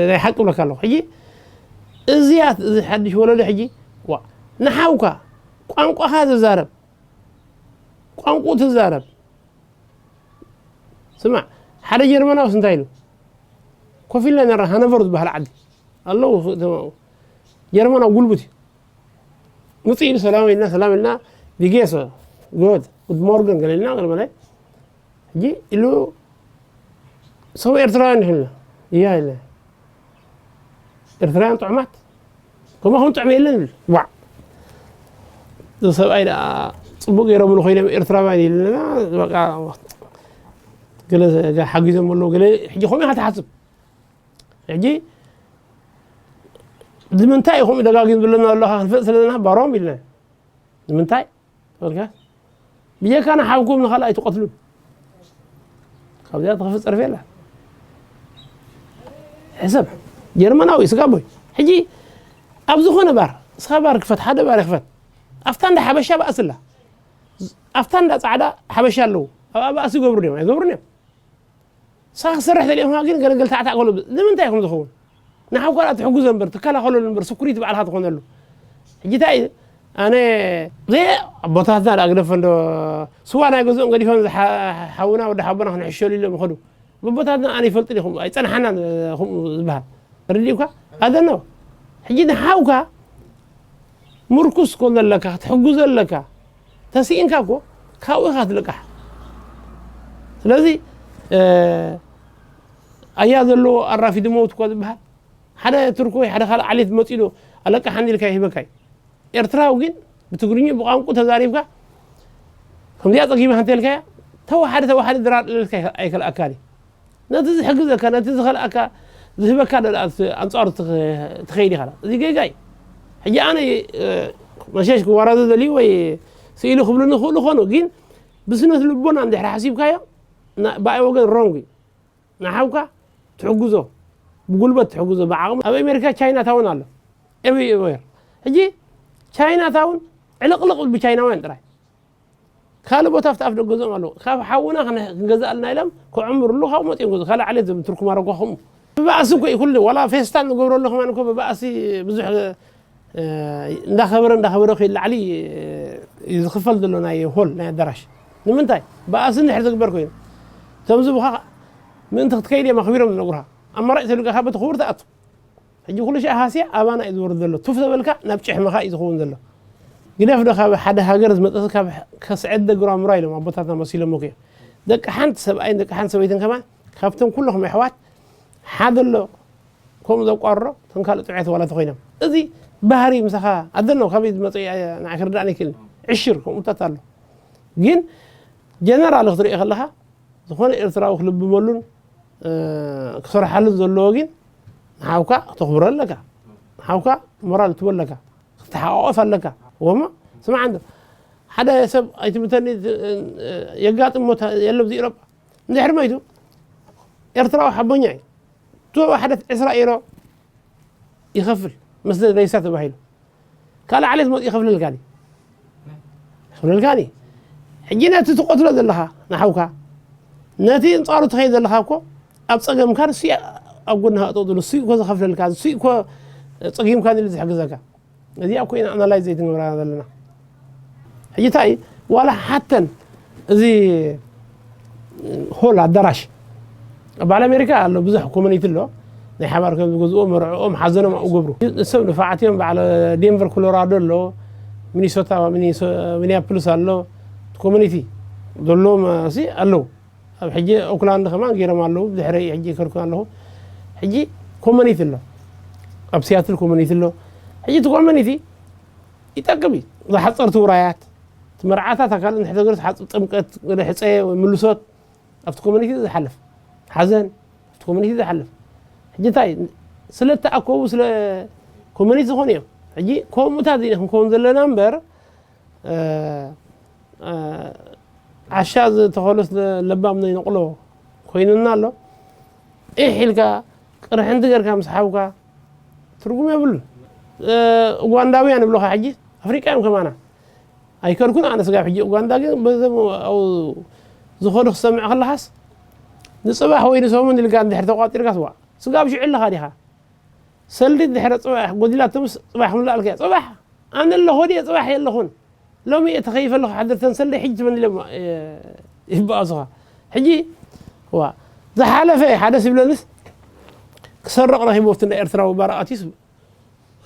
ናይ ሓቂ ብለካ ኣለኹ። ሕጂ እዚኣ፣ እዚ ሓድሽ ወለዶ ሕጂ፣ ዋ፣ ንሓውካ ቋንቋኻ ዝዛረብ፣ ቋንቋኡ ትዛረብ። ስማዕ፣ ሓደ ጀርመናውስ እንታይ ኢሉ? ኮፍ ኢልና ነራ ሃኖቨር ዝበሃል ዓዲ ኣለዉ። ጀርመናዊ ጉልቡት እዩ። ምጽእ ኢሉ ሰላም ኢልና፣ ሰላም ኢልና፣ ቪጌሰ፣ ጎድ፣ ጉድ ሞርገን ገለ ኢልና፣ ገለ መለ። ሕጂ ኢሉ፣ "ሰው ኤርትራውያን ንሕና?" "እያ" ኢለ። "ኤርትራውያን ጥዑማት? ከማኹም ጥዑም የለን?" ኢሉ። ዋዕ። እዚ ሰብኣይ ደኣ ጽቡቕ ገይሮምሉ ኮይኖም ኤርትራውያን ኢልና፣ በቃ፣ ገለ ሓጊዞም ኣለዉ፣ ገለ፣ ሕጂ ከምኡ ኢኻ ትሓስብ። ሕጂ ንምንታይ ኢኹም ደጋጊም ዘለና ኣለኻ ክንፈልጥ ስለ ዘለና ባሮም ኢልና። ንምንታይ? ተመልከት። ብጀካ ንሓውኩም ንኻልእ ኣይትቐትሉን። ካብዚኣ ትኸፍእ ጸርፊ የላ። ሕሰብ። ጀርመናዊ ስጋቦይ። ሕጂ ኣብ ዝኾነ ባር፣ እስኻ ባር ክፈት፣ ሓደ ባር ይኽፈት። ኣብታ እንዳ ሓበሻ ባእሲ ኣላ። ኣብታ እንዳ ጻዕዳ ሓበሻ ኣለዉ። ኣብኣ ባእሲ ይገብሩ ድዮም? ኣይገብሩን እዮም። ንስኻ ክትሰርሕ ደሊኻ ግን ገለገለ ታዕታዕ ከሎ ንምንታይ ኢኹም ዝኸውን? ንሓውካ ደኣ ትሕግዞ እምበር፣ ትከላኸለሉ እምበር፣ ስኩሪቲ ባዕልኻ ትኾነሉ። ሕጂ እንታይ እዩ? ኣነ ዘይ ኣቦታትና ደኣ ግደፎ እንዶ ስዋ ናይ ገዝኦም ገዲፎም ዝሓ-፣ ሓውና ወዲ ሓቦና ክንሕሸሉ ኢሎም ይኸዱ። ኣቦታትና ኣነ ይፈልጡ ዲኹም? ኣይጸንሓናን ከምኡ ዝበሃል። ተረዲእካ? ኣደኖ። ሕጂ ንሓውካ ምርኩስ ኮን ዘለካ፣ ክትሕግዞ ኣለካ። ተስኢንካ እኮ ካብኡ ኢኻ ትልቃሕ። ስለዚ፣ እ፣ ኣያ ዘለዎ ኣራፊዱ መውት እኮ ዝበሃል። ሓደ ቱርክ ወይ ሓደ ካልእ ዓሌት መጺኡ ዶ ኣለቃሓኒ ኢልካ ይህበካ እዩ። ኤርትራዊ ግን ብትግርኛ ብቋንቁ ተዛሪብካ፣ ከምዚኣ ጸጊብካ እንተልካያ፣ ተወሓደ ተወሓደ ድራር ኢልካ ኣይከልኣካን እዩ። ነቲ ዝሕግዘካ፣ ነቲ ዝኸልኣካ፣ ዝህበካ ዶ ደኣ ኣንጻሩ ትኸ-፣ ትኸይድ ኢኻ። እዚ ጌጋ እዩ። ሕጂ ኣነ፣ እ፣ መሸሽ ክወራዘ ዘልዩ ወይ ስኢሉ ክብሉኒ ይኽእሉ ኾኑ፣ ግን ብስነት ልቦና እንድሕር ሓሲብካዮ፣ ና-፣ ብኣይ ወገን ሮንግ እዩ። ንሓውካ ትሕግዞ፣ ብጉልበት ትሕግዞ፣ ብዓቕሚ። ኣብ ኣሜሪካ ቻይና ታውን ኣሎ። ኤቭሪዌር። ሕጂ ቻይና ታውን ዕልቕልቕ ብቻይናውያን ጥራይ። ካልእ ቦታ ኣብቲ ኣፍ ደገ ገዝኦም ኣለዉ። ካብ ሓውና ክነ-፣ ክንገዝኣልና ኢሎም ክዕምርሉ ካብኡ መጺኦም ገዝኡ። ካልእ ዓሌት ዘም-፣ ትርኩም ኣረጓኹም። ብባእሲ እኮ እዩ ኩሉ። ዋላ ፌስታል ንገብረሉ ከማን እኮ ብባእሲ ብዙሕ፣ እ፣ እንዳኸበረ፣ እንዳኸበረ ከይድ ላዕሊ፣ እ፣ እዩ ዝኽፈል ዘሎ ናይ ሆል፣ ናይ ኣዳራሽ። ንምንታይ? ባእሲ እንድሕር ዝግበር ኮይኑ። እቶም ዝብኻ ምእንቲ ክትከይድ እዮም ኣኽቢሮም ዝነግሩኻ። ኣማራጭ ተልጋኻ በቲ ክቡር ትኣቱ። ሕጂ ኩሉ ሻዕ ሃስያ ኣባና እዩ ዝወርድ ዘሎ። ቱፍ ተበልካ ናብ ጭሕምኻ እዩ ዝኸውን ዘሎ። ግደፍ ዶ ካብ ሓደ ሃገር ዝመጸስ ካብ ከስዐት ደግሯ ምራ ኢሎም ኣቦታትና መሲሎም እኮ እዮም። ደቂ ሓንቲ ሰብኣይን ደቂ ሓንቲ ሰበይትን ከማን ካብቶም ኩለኹም ኣሕዋት ሓደ ኣሎ ከምኡ ዘቋርሮ እቶም ካልእ ጥዑያት ዋላ ተኾይኖም። እዚ ባህሪ ምሳኻ ኣደኖ ካበይ ዝመጸ እዩ ንዓይ ክርዳእኒ ኣይክእልን። ዕሽር ከምኡታት ኣሎ። ግን ጀነራል ክትሪኦ ከለኻ ዝኾነ ኤርትራዊ ክልብመሉን፣ እ፣ ክሰርሓሉን ዘለዎ ግን ንሓውካ ክተኽብሮ ኣለካ። ንሓውካ ሞራል ትህቦ ኣለካ። ክትሓቋቆፍ ኣለካ። ወሞ ስማዕ እንዶ ሓደ ሰብ ኣይትምተኒ፣ እ፣ የጋጥሞ ተ-፣ የለም እዚ ኤሮጳ። እንድሕር መይቱ ኤርትራዊ ሓቦኛ እዩ። እቶ ሓደ ዕስራ ኤሮ ይኸፍል ምስ ሬሳ ተባሂሉ። ካልእ ዓሌት መጽኡ ይኸፍለልካ ድዩ? ይኸፍለልካ ድዩ? ሕጂ ነቲ ትቐትሎ ዘለኻ ንሓውካ፣ ነቲ እንጻሩ ትኸይድ ዘለኻ እኮ ኣብ ጸገምካ ንሱ እዩ ኣብ ጎንኻ ጠጠው ዝብል፣ ንሱ እዩ እኮ ዝኸፍለልካ፣ ንሱ እዩ እኮ ጸጊምካ ኢሉ ዝሕግዘካ። እዚኣ እኮ ኢና ኣናላይዝ ዘይትንገብራ ዘለና። ሕጂ እንታይ እዩ? ዋላ ሓተን እዚ ሆል ኣዳራሽ ኣብ በዓል ኣሜሪካ ኣሎ፣ ብዙሕ ኮሚኒቲ ኣሎ። ናይ ሓባር ከም ዝገዝእዎ መርዕኦም ሓዘኖም ኣብኡ ገብሩ። ንሶም ንፋዓት እዮም። በዓል ዴንቨር ኮሎራዶ ኣሎ፣ ሚኒሶታ፣ ሚኒሶ-፣ ሚኒያፖሊስ ኣሎ። እቲ ኮሚኒቲ ዘለዎም ሲ ኣለዉ። ኣብ ሕጂ ኦክላንድ ከማን ገይሮም ኣለዉ። ድሕረይ ሕጂ ከርኩ ኣለኹ። ሕጂ ኮሚኒቲ ኣሎ። ኣብ ሲያትል ኮሚኒቲ ኣሎ። ሕጂ እቲ ኮሚኒቲ ይጠቅም እዩ። ዝሓፀርቲ ውራያት፣ እቲ መርዓታት ኣካል እንድሕር ተገርስ ሓፅ-፣ ጥምቀት፣ ርሕፀ ወይ ምልሶት ኣብቲ ኮሚኒቲ ዝሓልፍ፣ ሓዘን ኣብቲ ኮሚኒቲ ዝሓልፍ። ሕጂ እንታይ ስለ እተኣከቡ ስለ ኮሚኒቲ ዝኾኑ እዮም። ሕጂ ከምኡታት ኢና ክንከውን ዘለና እምበር፣ እ፣ እ፣ ዓሻ ዝተኸሎስ ለባም ነይነቕሎ ኮይኑና ኣሎ። ኢሕ ኢልካ ቅርሕንቲ ጌርካ ምስ ሓውካ ትርጉም የብሉን። እ፣ ኡጋንዳውያን ይብሉኻ ሕጂ ኣፍሪቃ እዮም ከማና። ኣይከድኩን ኣነ ስጋብ ሕጂ ኡጋንዳ፣ ግን በዞም ኣብኡ ዝኾነ ክትሰምዕ ከለኻስ፣ ንጽባሕ ወይ ንሰሙን ኢልካ እንድሕር ተቋጺርካስ፣ ዋ፣ ስጋብ ሽዑ ኣለኻ ዲኻ? ሰልዲ እንድሕር ጽባሕ ጎዲላቶምስ፣ ጽባሕ ክምላኣልካ እያ። ጽባሕ ኣነ ኣለኹ ድየ? ጽባሕ የለኹን። ሎሚ እየ ተኸይፈ ኣለኹ፣ ሓድርተን ሰልዲ ሕጂ ትመን ኢሎም፣ እ፣ ይበኣሱኻ። ሕጂ፣ ዋ፣ ዝሓለፈ ሓደ ሲብለንስ ክሰርቕ ረኺቡ ኣብቲ ናይ ኤርትራዊ ባርኣትዩስ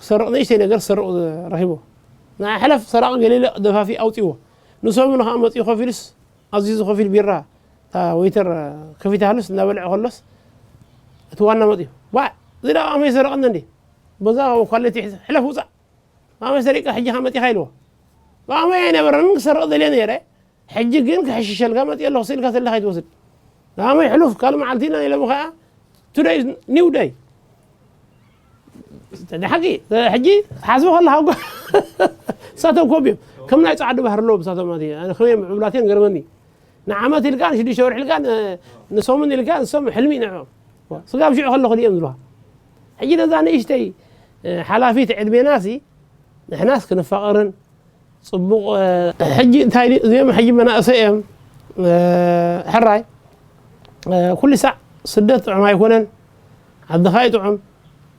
ክሰርቕ ንእሽተይ ነገር ክሰርቕ ረኺቡ። ንዓ ሕለፍ ሰራቒ ገሊለ ደፋፊ ኣውጺዎ። ንሰሙን ኸኣ መጺኡ ኮፍ ኢሉስ ኣዚዙ ኮፍ ኢሉ ቢራ እታ ወይተር ከፊታሉስ እናበልዐ ከሎስ እቲ ዋና መጺኡ። "ዋዕ! እዚ ደኣ ኣመይ ሰረቐኒ እንዴ? በዛ ኳሊቲ ሕለፍ ውጻእ። ኣመይ ሰሪቀ ሕጂ ኸኣ መጺኻ?" ኢልዎ። "ብኣመይ ኣይነበረንን ክሰርቕ ደልየ ነይረ። ሕጂ ግን ክሕሽሸልካ መጺእ ኣለኹ፣ ስኢልካ ሰለኻ ኣይትወስድ። ንኣመይ ሕሉፍ ካልእ መዓልቲ ኢና ኢሎም ኸኣ ቱደይ ኒው ደይ." ሓቂ፣ ሕጂ ሓስቡ ከለኻ እኮ እሳቶም ኮብ እዮም። ከም ናይ ጻዕዱ ባህሪ ኣለዎም እሳቶም ማለት እዩ። ኣነ ከመይ ምዕቡላት እዮም ገርመኒ። ንዓመት ኢልካ፣ ንሽዱሽተ ወርሒ ኢልካ፣ ን-፣ ንሰሙን ኢልካ፣ ንሶም ሕልሚ እዩ ንዕኦም። ስጋብ ሽዑ ከለኹ ድዮም ዝብሉኻ። ሕጂ ነዛ ንእሽተይ፣ እ፣ ሓላፊት ዕድሜናሲ ንሕናስ ክንፋቐርን ጽቡቕ፣ እ፣ ሕጂ እንታይ ድዩ፣ እዚኦም ሕጂ መናእሰይ እዮም፣ እ፣ ሕራይ፣ እ፣ ኩሉ ሳዕ ስደት ጥዑም ኣይኮነን፣ ዓድኻ እዩ ጥዑም፣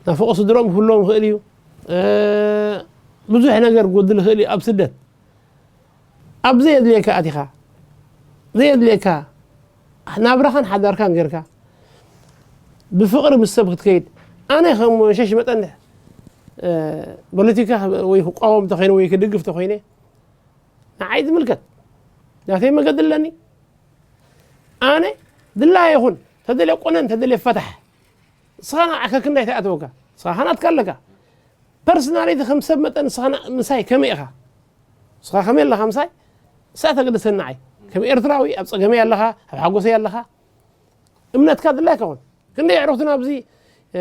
ናፍቖ ስድሮም ክህልዎም ይኽእል እዩ፣ እ፣ ብዙሕ ነገር ክጎድል ይኽእል እዩ ኣብ ስደት። ኣብ ዘየድልየካ ኣቲኻ፣ ዘየድልየካ ናብራኻን ሓዳርካን ጌርካ፣ ብፍቕሪ ምስ ሰብ ክትከይድ፣ ኣነ ከም ሸሽ መጠን፣ እ፣ ፖለቲካ ወይ ክቃወም እንተኾይነ ወይ ክድግፍ እንተኾይነ፣ ንዓይ ዝምልከት ናተይ መገዲ ኣለኒ። ኣነ ድላየ ይኹን፣ ተደልየ ቁነን፣ ተደልየ ፈታሕ። ንስኻ ንዓኻ ክንደይ ተኣተወካ? ንስኻ ናትካ ኣለካ። ፐርሰናሊቲ ከም ሰብ መጠን ንስኻ ና-፣ ምሳይ ከመይ ኢኻ? ንስኻ ከመይ ኣለኻ ምሳይ? እሳ ተገደሰኒ ንዓይ። ከም ኤርትራዊ ኣብ ጸገመይ ኣለኻ፣ ኣብ ሓጎሰይ ኣለኻ። እምነትካ ድላይካ ኹን። ክንደይ ኣዕሩኽትና ኣብዚ፣ እ፣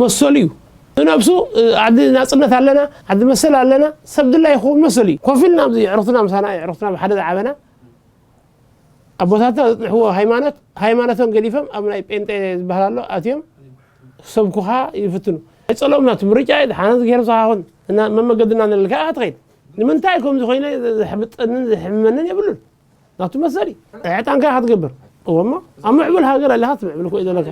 መሰሉ እዩ። ንነብሱ፣ እ፣ ዓዲ ናጽነት ኣለና፣ ዓዲ መሰል ኣለና፣ ሰብ ድላይ ይኸውን መሰሉ እዩ። ኮፍ ኢልና ኣብዚ ኣዕሩኽትና ምሳና፣ ኣዕሩኽትና ብሓደ ዝዓበና፣ ኣቦታትና ዘጽንሕዎ ሃይማኖት፣ ሃይማኖቶም ገዲፎም ኣብ ናይ ጴንጤ ዝበሃል ኣሎ ኣትዮም ክሰብኩኻ ይፍትኑ። ኣይጸለኦም ናቱ ምርጫ እዩ፣ ሓነት ገይሮም ዝሃኹን እና መመገድና ንልካ ኢኻ ትኸይድ። ንምንታይ ከምዚ ኮይነ ዘሕብጠንን ዘሕምመንን የብሉን። ናቱ መሰል እዩ። ዕጣንካ ኢኻ ትገብር። እወ እሞ ኣብ ምዕቡል ሃገር ኣለኻ ትምዕብል እኮ እዩ ዘለካ።